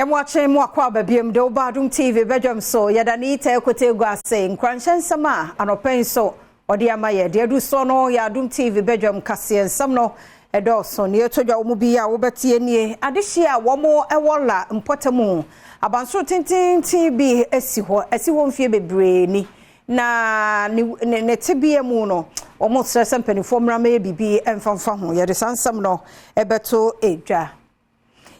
Yɛmo mu akɔ aba biom de woba Adom TV badwam so. Yɛda ne yitɛ kote gu ase nkuranhyɛ nsɛm a anɔpɛ yi so ɔde ama yɛ deɛ adu soɔ no. Yɛ Adom TV badwam kaseɛ nsɛm no ɛdɔɔso ne yɛtɔ dwa. Wɔ mu bi a wobɛtie nie: adehyie a wɔn ɛwɔ La mpɔtam, abansoro tententen bi asi hɔ, asi hɔ mfie bebree ni, na ne tebea mu no, wɔn srɛ sɛ mpanimfoɔ mmra mɛyɛ biribi mfamfa ho. Yɛde saa nsɛm no ɛbɛto edwa.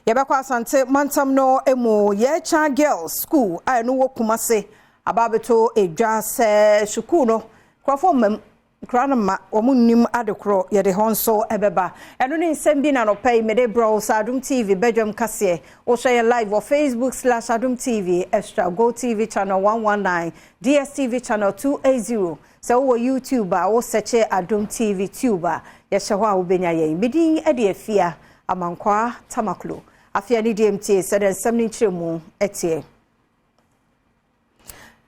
Yɛbɛkɔ Asante mantam no mu. Yɛkya Girls School a ɛno wɔ Kumase aba abɛto edwa sɛ sukuu no nkurɔfoɔ mmam nkura no ma wɔn nnim ade korɔ. Yɛde hɔ nso ɛbɛba. Ɛno ne nsɛm bi na nɔpɛ yi mede brɛ wo sɛ Adom TV badwam kaseɛ. Wohwɛ yɛn live wɔ Facebook/Adom TV Extra, Go TV channel 119, DSTV channel 280. Sɛ wowɔ YouTube a, wosɛkyɛ Adom TV Tube a, yɛhyɛ hɔ a wobɛnya yɛn. Medin de Afia Amankwaa Tamaklo. Afei ne deɛ mtie sɛdeɛ nsɛm no nkyerɛ ɛteɛ.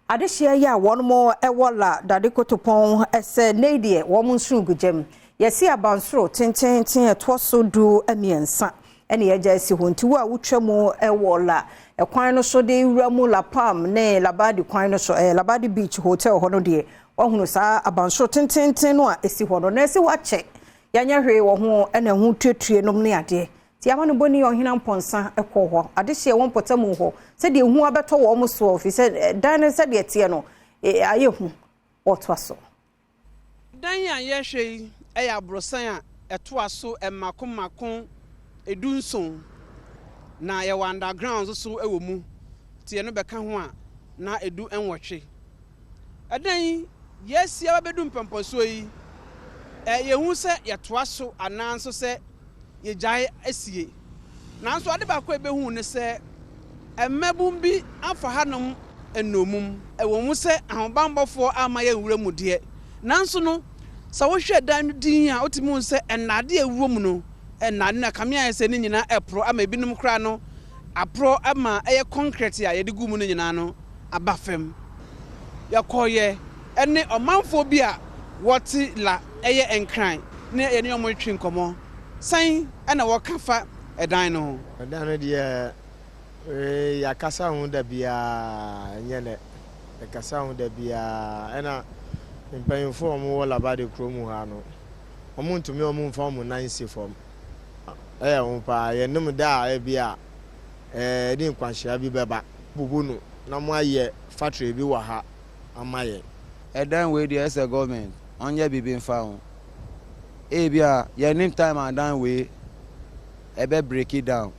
Adehyia yi a wɔn wɔ La Dade Kotopɔn sɛ ne deɛ wɔn nso gu gyam. Yɛsi abansoro tententen ɛtoɔ so 13 ɛne yɛgya asi hɔ, nti wo a wotwa mu ɛwɔ La ɛkwan no so de wura mu La Palm ne Labadi kwan no so, Labadi Beach Hotel hɔ no deɛ, wɔahunu saa abansoro tententen no a ɛsi hɔ no na ɛsi hɔ akyɛ, yɛanyɛ hwee wɔ ho, ɛna ɛho tuetue nom ne adeɛ. Nti ama no bɔni Ɔhena Mpɔnsa kɔ hɔ adehyɛ wɔn mpɔtam hɔ sɛdeɛ ehu abɛtɔ wɔn soɔ, fi sɛ dan no sɛdeɛ teɛ no ayɛ hu. Wɔtoa so. Dan a yɛhwɛ yi yɛ aborosan a ɛtoa so mako mako 17, na yɛwɔ underground nso so wɔ mu, nti ɛno bɛka ho a na 18. Ɛdan yi yɛasi aba bɛdu mpɔmpɔnsoɔ yi, yɛhu sɛ yɛtoa so anaa nso sɛ yɛgyae asie. Nanso ade baako a ɛbɛhu ne sɛ mmabun bi afa hanom nnommum. Ɛwɔ mu sɛ ahobanbɔfoɔ ama yɛn nwura mu deɛ, nanso no sɛ wohwɛ dan no din a, wotumi hu sɛ nnade a ɛwɔ mu no, nnade no kame ayɛ sɛ ne nyinaa ɛporɔ ama ebinom koraa no aporɔ ama ɛyɛ concrete a yɛde gu mu no nyinaa no aba fam. Yɛkɔɔyɛ ɛne ɔmanfoɔ bi a wɔte La, ɛyɛ Nkran, ne yɛne ɔmo retwe nkɔmmɔ sɛn ɛna wɔka fa ɛdan no ho. Ɛdan no deɛ, yɛakasa ho da biara, ɛnyɛ nɛ yɛkasa ho da biara. Ɛna mpanyinfoɔ a wɔwɔ Labadi kurom ha no, wɔn ntumi wɔn mfa wɔn nan si fam. Ɛyɛ ho paa. Yɛnim da a ebi a ɛde nkwanhyia bi bɛba bubu no na mo ayɛ factory bi wɔ ha ama yɛn. Ɛdan wei deɛ, ɛsɛ government ɔnyɛ biribi mfa ho. Ebi a yɛnim time a dan wei ɛbɛ break it down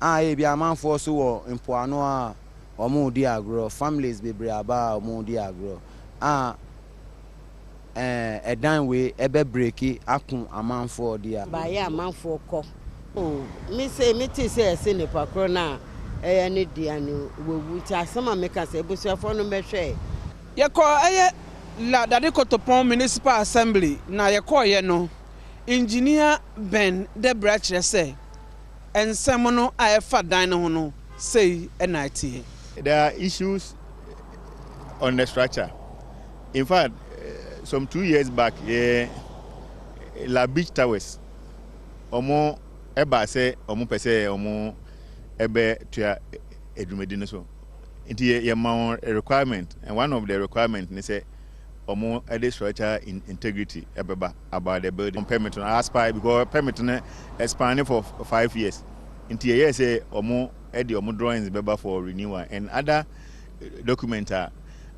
a, ebi amanfoɔ so wɔ mpoano a wɔn di agorɔ, families bebree aba a wɔn di agorɔ a, ɛdan wei ɛbɛ break ako amanfoɔ di a. Baayɛ amanfoɔ kɔ o, mi sɛ mi ti sɛ ɛsɛ nipa korɔ na ɛyɛ ne dea no wɔwu, nti asɛm a meka sɛ ebusuafoɔ no bɛhwɛ. Yɛkɔ ɛyɛ La Dade Kotopɔn Municipal Assembly, na yɛkɔɔyɛ no, Engineer Ben Debra kyerɛ sɛ nsɛm no a ɛfa dan no ho no sei ɛna ɛteɛ. There are issues on the structure. In fact, some 2 years back, yeah, La Beach Towers, ɔmo ɛba sɛ ɔmo pɛ sɛ ɔmo ɛbɛ tua adwumadi no so. Nti yɛ ma wɔn requirement, and one of the requirement ne sɛ ɔmo ɛde structure integrity ɛbɛba about the building permit no expire, because permit no expire for 5 years. Nti yɛyɛ sɛ ɔmo ɛde ɔmo drawings bɛba for renewal and other document a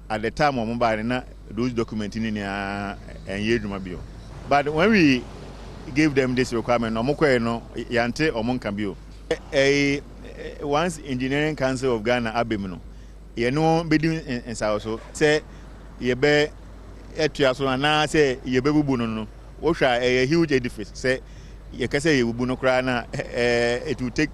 at the time ɔmo baa no na those document ni nyinaa ɛnyɛ adwuma bio. But when we gave them this requirement, ɔmo kɔɛ no, yante ɔmo nka bio. Ɛyi once Engineering Council of Ghana abɛ mu no, yɛne wɔn bɛdi nsawo so sɛ yɛbɛ ɛtua so anaasɛ yɛbɛbubu no. Wohwɛ a, ɛyɛ huge edifice. Sɛ yɛkɛ sɛ yɛbubu no koraa na it will take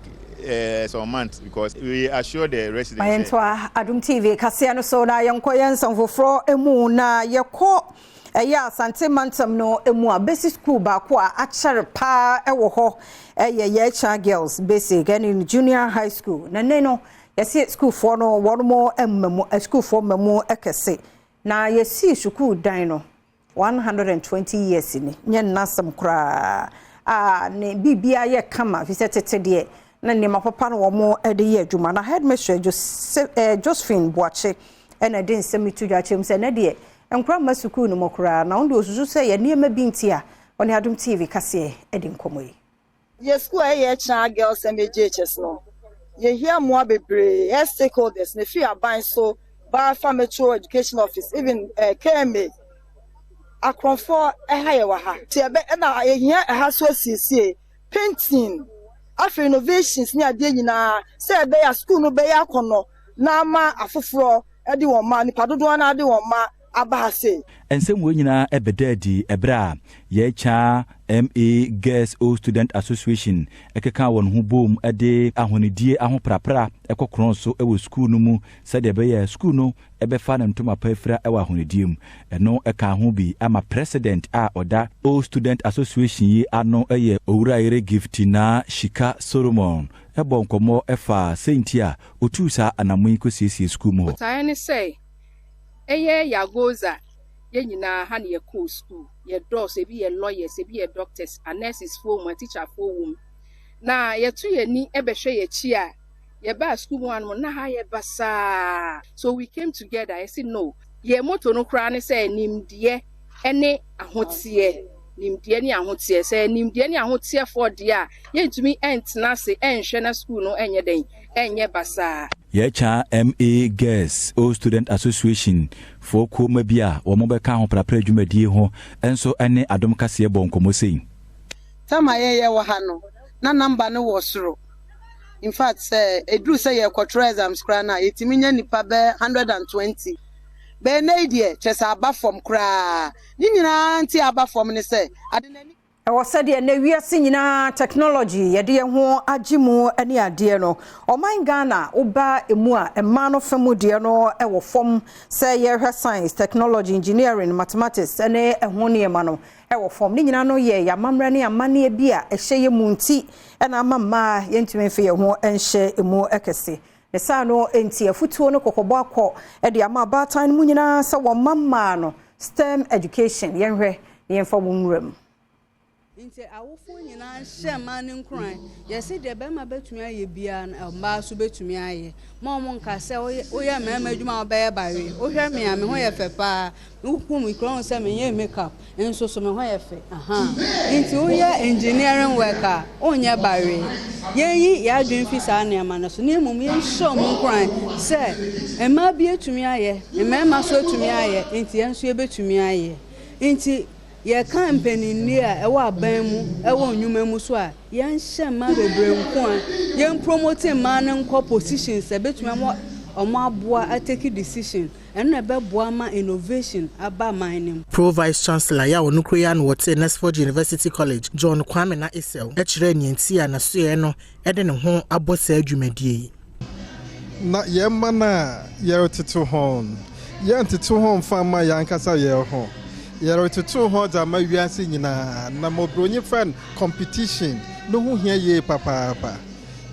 some months, because we assure the residents. Mayɛntoa Adom TV kaseɛ no so na yɛnkɔ yɛn nsɛm foforɔ mu. Na yɛkɔ ɛyɛ Asante mantam no mu a, basic school baako a akyɛre paa ɛwɔ hɔ ɛyɛ Yɛkya Girls Basic ɛne Junior High School. Na ne no yɛsi sukuufoɔ no wɔn mo mma sukuufoɔ mma mu kɛse, na yɛsii sukuu dan no 120 years ni, nyɛ nnasɛm koraa a ne biribiara yɛ kama, fi sɛ tete deɛ. na nneɛma papa no wɔn de yɛ adwuma. Na headmistress Josephine Boakye ɛna de nsɛm to dwa kyerɛ mu sɛ ɛnɛ deɛ nkora mma sukuu no mu koraa, na wɔn de osusu sɛ yɛ nneɛma bi nti a ɔne Adom TV kaseɛ de nkɔmmɔ yi. Yɛ school a ɛyɛ Kyerɛ Girls M/A JHS no, yɛhia mmoa bebree. Yɛ stakeholders na ɛfiri aban so baa fa Metro Education Office, even KMA, akorɔmfoɔ ɛha yɛ wɔ ha. Nti ɛbɛ ɛna yɛhia ɛha so asiesie, painting, afei renovations ne adeɛ nyinaa sɛ ɛbɛyɛ a school no bɛyɛ akɔnɔ na ama afoforɔ ɛde wɔn ma nipa dodoɔ no ade wɔn ma aba ha sei. Nsɛm wɔ nyinaa ɛbɛda adi ɛberɛ a yɛrekya M/A Girls Old Student Association ɛkeka wɔn ho bom de ahonidie ahoprapra ɛkɔ korɔn so wɔ sukuu no mu sɛdeɛ ɛbɛyɛ sukuu no ɛbɛfa ne ntoma pa afira wɔ ahonidie mu. Ɛno ɛka ho bi ama president a ɔda Old Student Association yi ano yɛ Owura Yere Giftina Shika Solomon ɛbɔ nkɔmmɔ ɛfa sɛnti a otuu saa anammɔn yi kɔsiesie sukuu mu hɔ. Botaeɛ ne sɛ ɛyɛ Yagoza, yɛn nyinaa ha ne yɛkɔɔ sukuu. Yɛdɔɔso, ebi yɛ lawyers, ebi yɛ doctors, a nurses foɔ mu, a teacher foɔ wɔ mu. Na yɛto yɛn ani bɛhwɛ yɛn akyi a, yɛbaa sukuu mu hanom na ha yɛ basaa. So we came together, yɛsi no, yɛn motto no koraa ne sɛ nimdeɛ ne ahoteɛ. Nimdeɛ ne ahoteɛ. Sɛ nimdeɛ ne ahoteɛfoɔ deɛ a, yɛntumi ntena ase nhwɛ na sukuu no nyɛ dɛn, nyɛ basaa. Yɛkya M/A Girls Old Student Association foɔ kuoma bi a wɔn bɛka ahoprapra dwumadie ho nso ne Adom Kaseɛ bɔ nkɔmmɔ sei. Tam a yɛyɛ wɔ ha no, na number no wɔ soro. In fact, sɛ ɛduru sɛ yɛrekɔtwerɛ exams koraa no a, yɛtumi nya nnipa bɛyɛ 120. Bɛyɛ nnɛ yi deɛ, kyerɛ sɛ aba fam koraa. Ne nyinaa nti a aba fam ne sɛ, ade n'ani Ɛwɔ sɛdeɛ nnɛ wiase nyinaa technology yɛde yɛn ho agye mu ne adeɛ no, ɔman Ghana woba emu a, mmaa no fa mu deɛ no ɛwɔ fam. Sɛ yɛhwɛ science, technology, engineering, mathematics ne ɛho nneɛma no ɛwɔ fam. Ne nyinaa no yɛ yɛamammerɛ ne amanneɛ bi a ɛhyɛ yɛ mu nti ɛna ama mmaa yɛntumi mfe yɛn ho nhyɛ emu kɛse. Ne saa no nti afutuo no kɔkɔbɔ akɔ de ama abaatan no mu nyinaa sɛ wɔn mma mmaa no STEM education, yɛnhwɛ na yɛmfa wɔn nwura mu. Nti awofoɔ nyinaa hyɛ mmaa no nkuran. Yɛse deɛ bɛrima bɛtumi ayɛ biara no, mmaa nso bɛtumi ayɛ. Ma ɔmo nka sɛ woyɛ mmarima adwuma a, wobɛyɛ bawe. Wohwɛ me a, me ho yɛ fɛ paa. Wohu me kura hu sɛ menyɛ makeup nso so me ho yɛ fɛ aha. Nti woyɛ engineering work a, wonyɛ bawe. Yɛnyi yɛadwene fi saa nneɛma no so na mmom yɛnhyɛ ɔmo nkuran sɛ mmaa bi atumi ayɛ, mmarima nso atumi ayɛ, nti yɛn nso yɛbɛtumi ayɛ. Nti yɛka mpaninnie a ɛwɔ aban mu, ɛwɔ nnwuma mu so a, yɛnhyɛ mmaa bebree nko a yɛn promote mmaa no nkɔ positions a ɛbɛtumi ama ɔmo aboa atake decision. Ɛno na ɛbɛboa ma innovation aba man no mu. Pro Vice Chancellor yɛ a ɔno kuro yi ano wɔte Knutsford University College, John Kwame na Esel, kyerɛɛ nea nti a n'asoɛeɛ no de ne ho abɔ saa dwumadie yi. Na yɛn mma no a yɛretoto hɔn, yɛnntoto hɔn mmfa mma hɛnankasa hɛnho, yɛretoto hɔn dze ama wiase nyinaa. Na ma Oburonyi frɛ no competition no ho hia yie papaapa.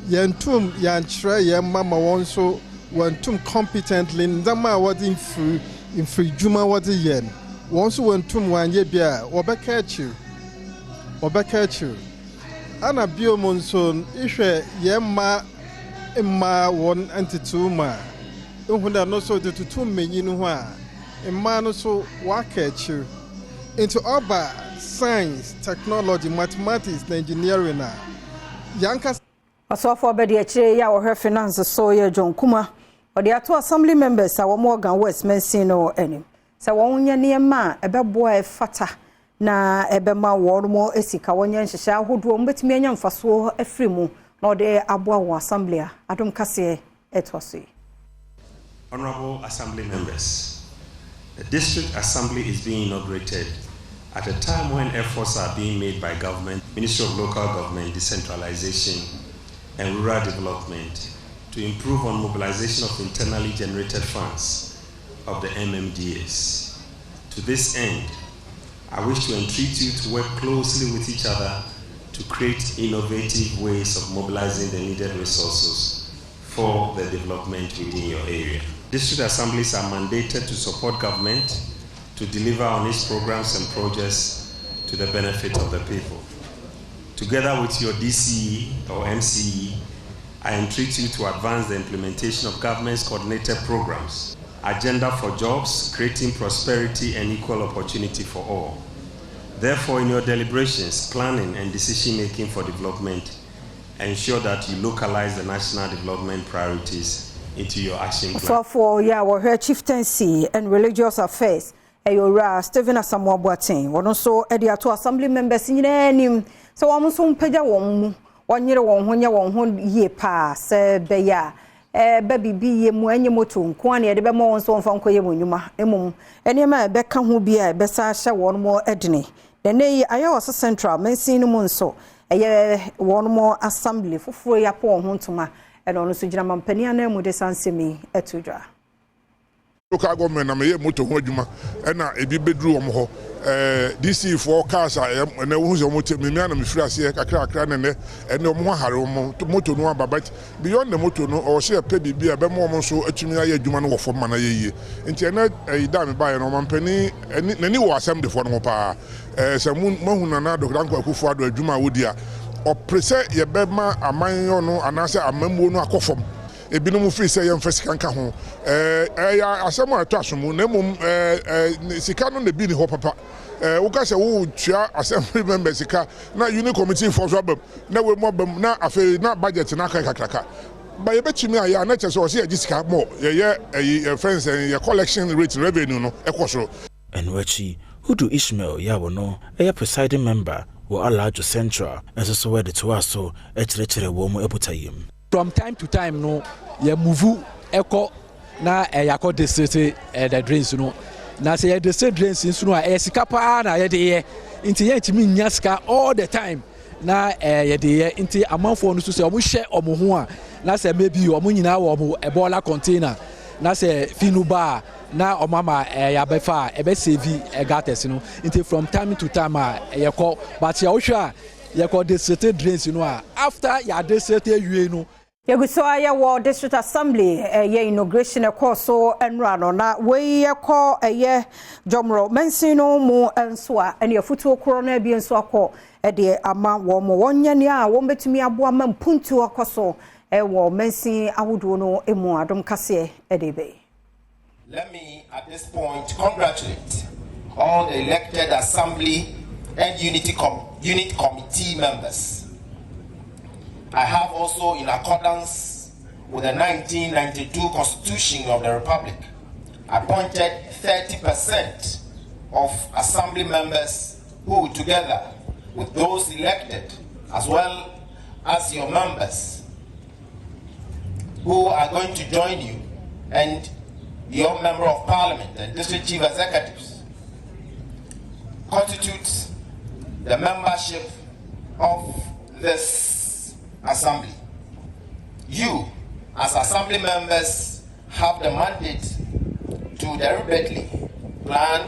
Yɛntum yɛankyerɛ yɛn mma ma wɔn nso wɔntum competently ndzɛmba a wɔdze mfiri mfiridwuma wɔdze yɛ no, wɔn nso wɔntum wɔanyɛ bi a, wɔbɛka akyir, wɔbɛka akyir. Ana bio mu nso, ihwɛ yɛn mma mmaa wɔn ntetew mu a, ehu dɛ no nso de toto mmenyin ho a, mmaa no nso wɔaka akyir. Nti ɔba science, technology, mathematics na engineering a, yɛankasa Ɔsɔfoɔ bɛde akyire yi a wɔhwɛ finance so yɛ John Kuma, ɔde ato assembly members a wɔn wɔ Ga West mansin no anim sɛ wɔn nyɛ nneɛma a ɛbɛboa, ɛfata na ɛbɛma wɔn mo sika, wɔnyɛ nhyehyɛ ahodoɔ wɔn bɛtumi anya mfasoɔ afiri mu na ɔde aboa wɔn assembly a Adom Kaseɛ ɛtoa so yi. Honorable Assembly members, the District Assembly is being inaugurated at a time when efforts are being made by government, Ministry of Local Government, Decentralization and Rural Development to improve on mobilization of internally generated funds of the MMDAs. To this end, I wish to entreat you to work closely with each other to create innovative ways of mobilizing the needed resources for the development within your area. District assemblies are mandated to support government to deliver on its programs and projects to the benefit of the people. Together with your DCE or MCE I entreat you to advance the implementation of government's coordinated programs, agenda for jobs, creating prosperity and equal opportunity for all. Therefore, in your deliberations, planning and decision making for development, ensure that you localize the national development priorities into your action plan. Ɔsoafoɔ yi a wɔhwɛ Chieftaincy and Religious Affairs ɛyɛ Owura Stephen Asamoah Boateng. Wɔn nso de ato Assembly members nyinaa anim sɛ wɔn nso mpagya wɔn mu, wɔnyere wɔn ho nyɛ wɔn ho yie paa sɛ bɛyɛ a ɛbɛ biribi yie mu ɛnyɛ moto nko a na yɛde bɛma wɔn nso wɔmfa nkɔyɛ wɔn nnwuma mmom nneɛma a ɛbɛka ho bi a ɛbɛsa ahyɛ wɔn mo dene. Na ɛnɛ yi Ayawaso Central mansin no mu nso ɛyɛ wɔn mo assembly foforɔ yi apɔ wɔn ho ntoma ɛna ɔno nso gyina mampanin anan mu de saa nsɛm yi ɛto dwa. Local government na meyɛ moto ho adwuma ɛna ebi bɛduru wɔn hɔ DC foɔ cars a ɛnɛ wohu sɛ wɔn te mmea na mefiri aseɛ kakra kakra na ɛnɛ ɛnɛ wɔn ho ahare wɔn moto no aba. But beyond the moto no, ɔwɔ sɛ yɛpɛ biribi a ɛbɛma wɔn nso atumi ayɛ adwuma no wɔ fam ma no ayɛ yie. Nti ɛnɛ ɛyi da mi baeɛ no, ɔmampanin ɛni n'ani wɔ assemblyfoɔ no ho paa. Sɛ mo moahu Nana Addo Dankwa Akufo Addo adwuma a wodi a, ɔpere sɛ yɛbɛma amanyɔ no anaasɛ amammuo no akɔ fam. Ebinom firi sɛ yɛmfa sika nka ho, ɛyɛ asɛm a ɛtɔ aso mu, na mmom sika no na ebi ni hɔ papa. Woka sɛ wotua assembly member sika na unit committee foɔ so aba mu na wei mu aba mu na afei na budget no aka kakraka ba yɛbɛtumi ayɛ a, na kyerɛ sɛ ɔsɛ yɛgye sika mɔ yɛyɛ ɛyi yɛfrɛ nsɛn yɛ collection rate, revenue no ɛkɔ soro. Ɛno akyi, Hudu Ishmael Yawo no ɛyɛ presiding member wɔ Alajo Central nso so wɔde toa so kyerɛkyerɛ wɔn mu abotayam. From time to time no, yɛ move ɛkɔ na ɛyɛ akɔ district the drains no, na sɛ yɛ district drains nso no a, ɛyɛ sika paa na yɛde yɛ, nti yɛntumi nya sika all the time na yɛde yɛ. Nti amanfoɔ no nso sɛ wɔn hyɛ wɔn ho a, na sɛ maybe wɔn nyinaa wɔ wɔn bɔɔla container na sɛ fi no ba a, na wɔn ama ɛyɛ abɛfa a ɛbɛ save gutters no. Nti from time to time a yɛkɔ, but yɛ wohwɛ a, yɛkɔ district drains no a, after yɛ district awie no. Yɛgu so a yɛwɔ district assembly ɛyɛ inauguration ɛkɔɔ so nnora no, na wei yɛkɔ ɛyɛ Jomoro mansin no mu nso a, ɛne afutuo korɔ no abi nso akɔ ɛde ama wɔn mo wɔnyɛ nea a wɔn bɛtumi aboa ma mpuntuo akɔ so ɛwɔ mansin ahodoɔ no mu. Adom kaseɛ ɛde bɛyi. Let me at this point congratulate all the elected assembly and unit committee members. I have also, in accordance with the 1992 Constitution of the Republic, appointed 30% of assembly members who, together with those elected, as well as your members, who are going to join you and your member of parliament and district chief executives, constitute the membership of this assembly. You, as assembly members, have the mandate to deliberately plan,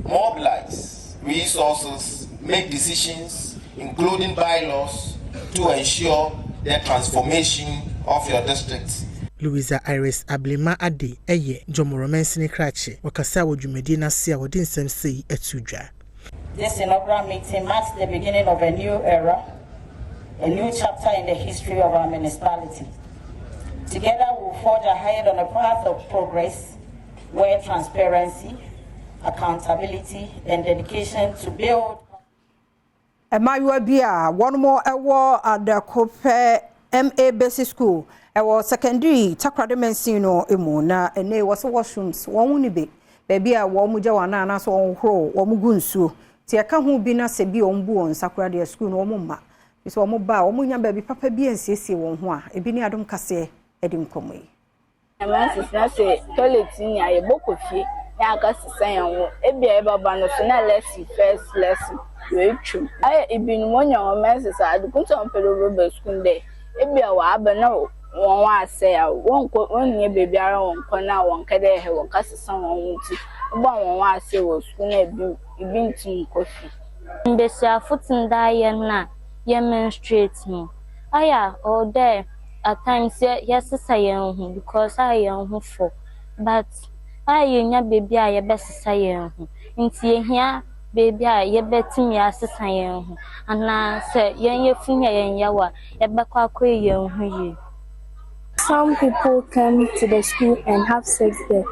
mobilize resources, make decisions, including bylaws, to ensure the transformation of your district. Louisa Iris Ablema Ade ɛyɛ Jomoro mansini krakye. Wɔkasa wɔ dwumadie n'ase a, wɔde nsɛm sei ato dwa. This inaugural meeting marks the beginning of a new era, a new chapter in the history of our municipality. Together, we will forge ahead on a path of progress where transparency, accountability, and dedication to build. Mmaayewa bi a wɔn wɔ Adakopɛ MA Basic School ɛwɔ Secondary Takoradi mansin no mu na ɛnɛ wɔsɛ washrooms wɔn ni bi baabi a wɔn gya wɔn anan anaasɛ wɔn horo wɔn gu nsuo te ɛka ho bi na sɛ bi wɔn bu wɔn nsa koraa deɛ, sukuu no wɔn mma sɛ wɔn ba a, wɔn nya baabi papa bi ansiesie wɔn ho a ebi ne Adom kaseɛ ɛde nkɔmɔ yi. Ɛma na sɛ toilet ni a, yɛbɔkɔ fie na aka sesa yɛn ho. Ebi a yɛbɛba no so na lesson, first lesson wɔatwam ayɛ. Ebinom wɔnya wɔn menses a, ade kuntu a wɔpɛ dɛ wɔbɛba sukuu dɛ ebi a wɔaba na wɔn ho asɛe a, wɔnkɔ, wɔnnyɛ beebiara wɔnkɔ na wɔnka dɛ ɛhɛ wɔnka sesa wɔn ho, nti wɔbɔ a wɔn ho asɛe wɔ sukuu na ebi ntum nkɔ fie. Mbesiafo tsen dɛ ayɛ no a yɛ menstruate no, ayɛ a ɔwɔ dɛ at times yɛsesa yɛn ho because ayɛ yɛn ho fɔ, but ayɛ yɛnya beebi a yɛbɛsesa yɛn ho, nti yɛhia. beebi a yɛbɛtumi asesa hɛn ho anaa sɛ hɛn yafun yɛ hɛn yaw a, yɛbɛkɔ akɔyɛ hɛn ho yie. Some people come to the school and have sex there.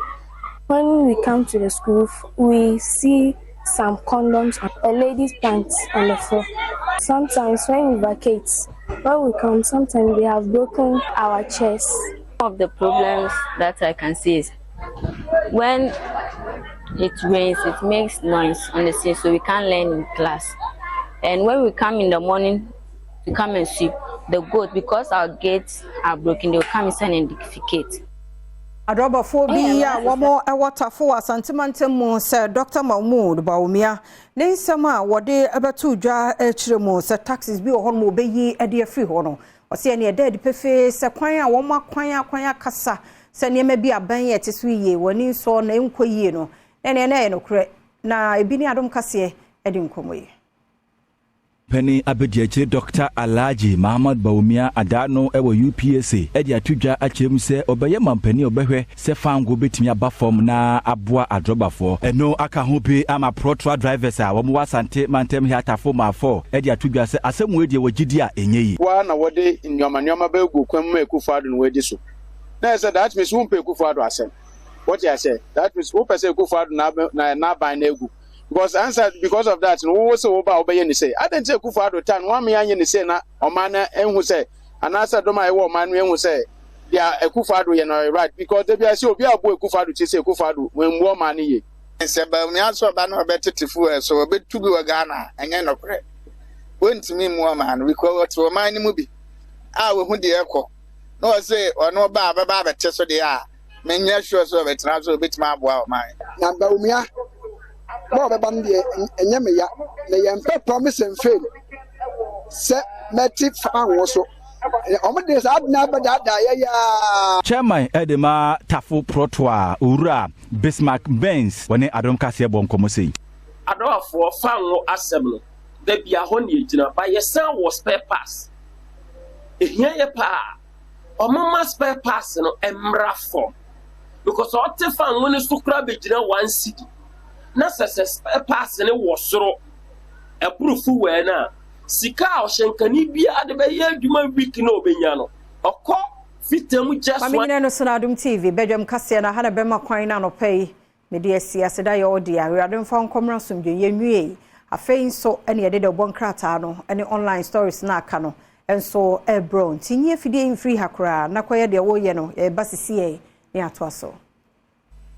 When we come to the school, we see some condoms, a lady's pants on the floor. Sometimes when we vacate, when we come, sometimes they have broken our chairs. One of the problems that I can see is when it rains, it makes noise on the scene, so we can't learn in class. And when we come in the morning to come and sweep, the goat, because our gates are broken, they will come inside and defecate. Adrɔbafoɔ bi a wɔn wɔ Tafo wɔ Asante mantam mu sɛ Dɔkta Mahmood Bawumia ne nsɛm a wɔde bɛto dwa kyerɛ mu sɛ taxes bi wɔ hɔ nom a wɔbɛyi de afiri hɔ no, ɔsɛ ɛne ɛda adi pefee sɛ kwan a wɔn akwan akwan akasa sɛ nneɛma bi aban yɛ te so yie wɔn ani nsɔ na ɛnkɔ yie no, na ɛneɛ na ɛyɛ nokorɛ na ebi ne adom kaseɛ de nkɔmmɔ yi. Panin Abadiakyire Dɔkta Alhaji Mahamat Bawumia adaa no wɔ UPSA de ato dwa akyerɛ mu sɛ ɔbɛyɛ mampanin a ɔbɛhwɛ sɛ fangoo bɛtumi aba fam na aboa adrɔbafoɔ. Ɛno aka ho bi ama Protra drivers a wɔwɔ Asante mantam Hiatafo Maafo de ato dwa sɛ asɛm wei deɛ wɔgye di a ɛnyɛ yie. Wo ara na wɔde nnoɔma nnoɔma bɛgu kwan mu ma Akufo Addo na wadi so. Na ɛsɛ that means wompɛ Akufo Addo asɛm. Wote aseɛ? That means wopɛ sɛ Akufo Addo na n'aban no agu. Because ansa because of that no wo se wo ba a wobɛyɛ ne sei. Adɛn nti Akufo Addo time no woammea anyɛ ne sei na ɔman no anhu sɛ anaasɛ dɔm a ɛwɔ ɔman no anhu sɛ deɛ Akufo Addo yɛ no ɔyɛ right because da biara sɛ obi abɔ Akufo Addo ti sɛ Akufo Addo wammu ɔman no yie. Sɛ Bawumia sɛ ɔba na ɔbɛtete fuel so ɔbɛtu bi wɔ Ghana a, ɛnyɛ nokorɛ. Wɔntumi mmu ɔman no because ɔte ɔman no mu bi a ɔhu deɛ ɛkɔ na ɔse ɔno ɔba a ɔbɛba abɛte so deɛ a, menyɛ sure sɛ ɔbɛtena so ɔbɛtumi aboa ɔman. Na Bawumia ba ɔbɛba no deɛ ɛnyɛ me ya na yɛmpɛ promise and fail sɛ mɛte fango so wɔn de saa adena abɛdaadaa yɛ yaa. Chairman de ma Tafo Prɔtoa, Owura Bismarck Benz, wɔne Adom Kaseɛ bɔɔ nkɔmmɔ sei. Adɔafoɔ fango asɛm no dabia hɔ na yɛgyina but yɛsan wɔ spare parts ɛhia yɛ paa. Ɔmo ma spare parts no mmra fam because ɔte fango no so koraa bɛgyina one cedi na sɛ sɛ spare parts no wɔ soro ɛboro fuel no a sika a ɔhyɛnkani biara de bɛyɛ adwuma week na ɔbɛnya no ɔkɔ fita mu just Maame one. Nyina no so na Adom TV badwam kaseɛ no aha na bɛma kwan no anɔpa yi. Mede asi aseda yɛ wo dea. Awurade mfa wo nkɔmmra asomdwoe. Yɛnwiei. Afei nso ɛne yɛde dawubɔ nkrataa no ne online stories no a aka no nso rebrɛ wo. Nti nyi afidie yi mfiri ha koraa na kɔyɛ deɛ woreyɛ no. Yɛreba sisiɛ na yɛatoa so.